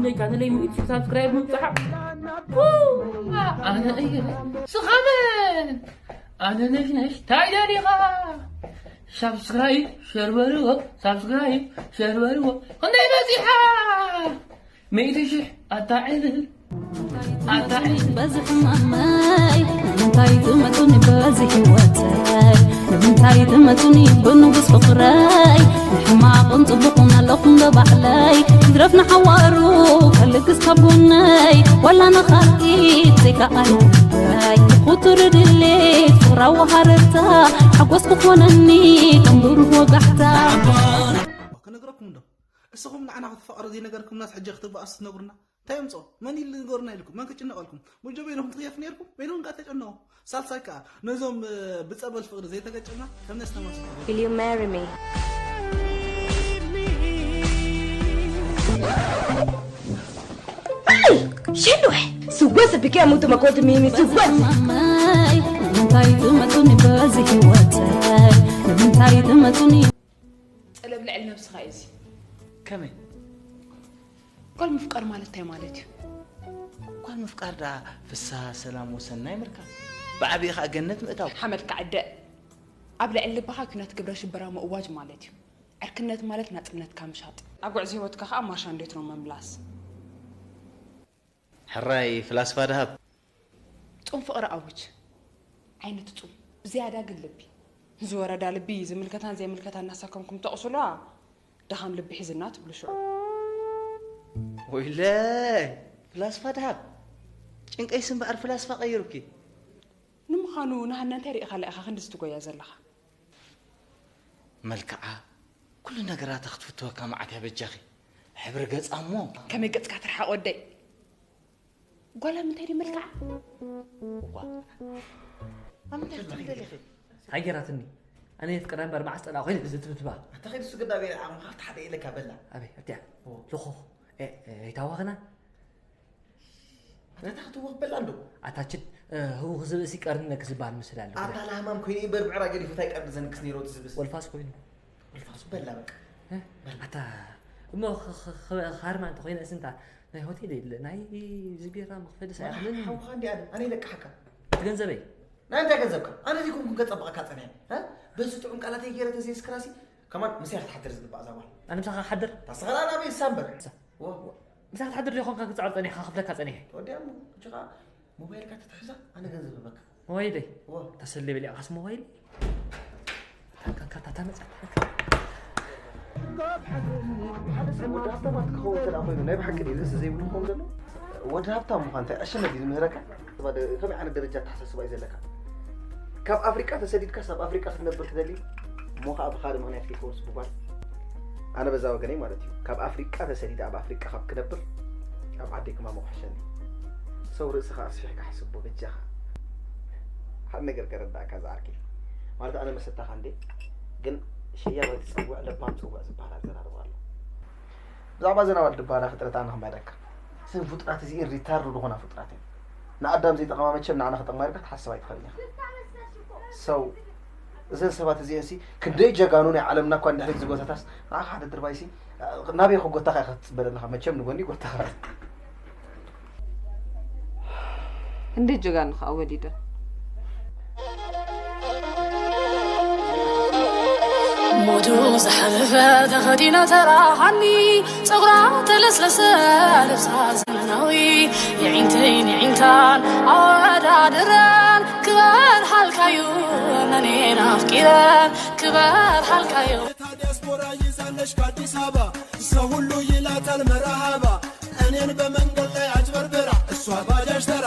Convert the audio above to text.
ነይ ቻነለይ ሚእቲ ሺሕ ሳብስክራይብ ምብፅሓ። ኣነ እየ። ስኻ መን? ኣነ ነሽ ነሽ። ታይ ደሊኻ? ሳብስክራይብ ሸር በልዎ፣ ሳብስክራይብ ሸር በልዎ። ክንደይ በፂሓ? ሚእቲ ሺሕ ኣታ ዕልል፣ ኣታ ዕልል። በዝሒ ማመይ፣ ንምንታይ ትመጹኒ በዚ ህይወተይ? ንምንታይ ትመጹኒ ብንጉስ ፍቕረይ? ንሕማቕን ጽቡቕን ኣለኹም ዶ ባዕለይ? ይትረፍ ንሓዋሩ ከልግስ ካብ ጎነይ፣ ዋላ ንኻልኢት ዘይከኣለ ጉዳይ። ብኹቱር ድሌት ፍቕራዊ ሃረርታ፣ ሓጎስ ክኾነኒ ከም ብሩህ ወጋሕታ። ክነግረኩም እንዶ፣ እስኹም ንዓና ክትፈቕሩ ዘይነገርኩምናስ ሕጂ ክትበኣሱ ትነግሩና? እንታይ የምጽኦ? መን ኢሉ ንገሩና ኢልኩም? መን ክጭነቐልኩም? ሙጆ በይንኹም ትኽየፍ ነይርኩም? በይንኹም ከኣ ተጨነቑ። ሳልሳይ ከኣ ነዞም፣ እ፣ ብጸበል ፍቕሪ ዘይተገጨና ከም ነስተማስሉ። Will you marry me? ሽንወ ስወስ ብከ ሙቱ መኮት ሚሚ ስወስ። ማመይ፣ ንምንታይ ትመጹኒ በዚ ህይወተይ? ንምንታይ ትመጹኒ? ጠለብ ልዕሊ ነብስኻ እዩ እዚ። ከመይ? ጓል ምፍቃር ማለት እንታይ ማለት እዩ? ጓል ምፍቃር ደኣ ፍስሃ፣ ሰላም ወሰናይ ምርካብ፣ ብዓቢኡ ኸኣ ገነት ምእታው። ሓመድካ ዕደ። ኣብ ልዕሊ ልብኻ ኲናት ግብረ ሽበራ ምእዋጅ ማለት እዩ። ዕርክነት ማለት ናጽነትካ ምሻጥ። ኣብ ጉዕዞ ህይወትካ ኸኣ ማርሻ እንዴት ነው መምላስ። ሕራይ ፍላስፋ ደሃብ። ጹም ፍቕሪ ኣውጅ። ዓይነት ጹም። ብዝያዳ ግን ልቢ። ዝወረዳ ልቢ ዝምልከታን ዘይምልከታን እናሰከምኩም ተቕስሉዋ፣ ድኻም ልቢ ሒዝና ትብሉ ሽዑ። ወይለይ ፍላስፋ ደሃብ። ጭንቀይሲ እምበኣር ፍላስፋ ቀይሩኪ። ንምዃኑ ንሃና እንታይ ርኢኻላ ኢኻ ክንድዚ ትጎያ ዘለኻ? መልክዓ፣ ኩሉ ነገራታ ክትፍትወካ መዓት እያ በጃኺ። ሕብሪ ገጻ እሞ። ከመይ ገጽካ ትርሓቕ ወደይ? ጓላ ምንታይ ድዩ መልክዓ? ዋ። ኣብ ምንታይ ክትብል ደሊኺ? ሃገራትኒ ኣነ የፍቅራ እምበር መዓስ ጠላ ኮይነ ብዝትብትባ። ኣታ ኸይዱ ስግዳ ቤላ ዓቕምኻ ክትሓደ ኢለካ በላ። ኣበይ ኣብቲያ ሎኾኽ ኣይታዋኽና ኣታ ክትወኽ በላ እንዶ። ኣታችን ህውኽ ዝብእሲ ቀርኒ ነክ ዝበሃል ምስል ኣሎ። ኣታ ላህማም ኮይኑ እምበር ብዕራ ገዲፉ እንታይ ቀርኒ ዘንክስ ነይሮ ትዝብስ። ወልፋስ ኮይኑ ወልፋሱ በላ በቃ። ኣታ እሞ ኻርማ እንተ ኮይነ እስንታ ናይ ሆቴል የለ ናይ ዝቢራ መኽፈሊ ሳይኣኽልን ሓውኻ እንዲ ኣነ ኣነ ይለቅሓካ። ገንዘበይ ናይ እንታይ ገንዘብካ ኣነ ዘይኮንኩን ከጸብቐካ ጸኒሐ። በዚ ጥዑም ቃላተይ ገይረ ተዘየስክራሲ ከማን ምሳይ ክትሓድር ዝግባእ እዛ ጓል። ኣነ ምሳኻ ክሓድር ታስኸላ ናበይ እሳ እምበር። ምሳኻ ክትሓድር ዘይኮንካ ክጻወር ጸኒሕካ ክፍለካ ጸኒሐ። ወዲያ እሞ ሕጂ ኸኣ ሞባይልካ ተትሕዛ ኣነ ገንዘብ ህበካ። ሞባይለይ ተሰለ በሊዕካስ ሞባይለይ ታካካታ ታመጻ ሓደ ሰብ ወዲ ሃብታማት ክኸውን እንተ ኮይኑ ናይ ብሓቂ ድዩ ርእሲ ዘይብሉ ክኸውን ዘሎ? ወዲ ሃብታም ምዃን እንታይ ዕሽነት እዩ ዝምህረካ? ከመይ ዓይነት ደረጃ ኣተሓሳስባ እዩ ዘለካ? ካብ ኣፍሪቃ ተሰዲድካስ ኣብ ኣፍሪቃ ክትነብር ትደሊ እሞ ከዓ ብካልእ ምኽንያት ከይትወርስ ብጓል ኣነ በዛ ወገነይ ማለት እዩ ካብ ኣፍሪቃ ተሰዲደ ኣብ ኣፍሪቃ ካብ ክነብር ኣብ ዓደይ ክማሞ ክሕሸኒ ሰው ርእስኻ ኣስፊሕካ ሕስቦ በጃኻ ሓደ ነገር ከረዳእካ ዝዓርከይ ማለት ኣነ መሰታኻ እንዴ ግን ሸያብ ኣይትጸውዕ ለባም ጽውዕ ዝበሃል ኣዘራርባ ኣሎ ብዛዕባ ዘን ኣዋልድ በሃላ ፍጥረት ኣነ ከማይ ኢለካ እዘን ፍጡራት እዚኤን retard ዝኾና ፍጡራት እየን ንኣዳም ዘይጠቕማ መቸም ንዓና ክጠቕማ ኢልካ ክትሓስብ ኣይትኽእልን ኢኻ ሰው እዘን ሰባት እዚኤን ሲ ክንደይ ጀጋኑ ናይ ዓለምና እኳ እንድሕሪት ዝጎተታስ ንዓኻ ሓደ ድርባይ ሲ ናበይ ክጎታኻ ኢኻ ክትፅበ ዘለኻ መቸም ንጎኒ ይጎታኻ ክንደይ ጀጋኑ ከዓ ወሊደን ሞቱ ዝሓለፈ ተኸዲና ተራሃኒ ፀጉራ ተለስለሰ ልብሳ ዘመናዊ የዒንተይ ንዒንታን ኣወዳድረን ክበርሃልካዩ መኔን ኣፍቂረን ክበርሃልካዩ ዲያስፖራ ይዛለሽ ከአዲስ አበባ ሰው ሁሉ ይላታል መርሃባ እኔን በመንገድ ላይ አጭበርብራ እሷ ባጃጅ ተራ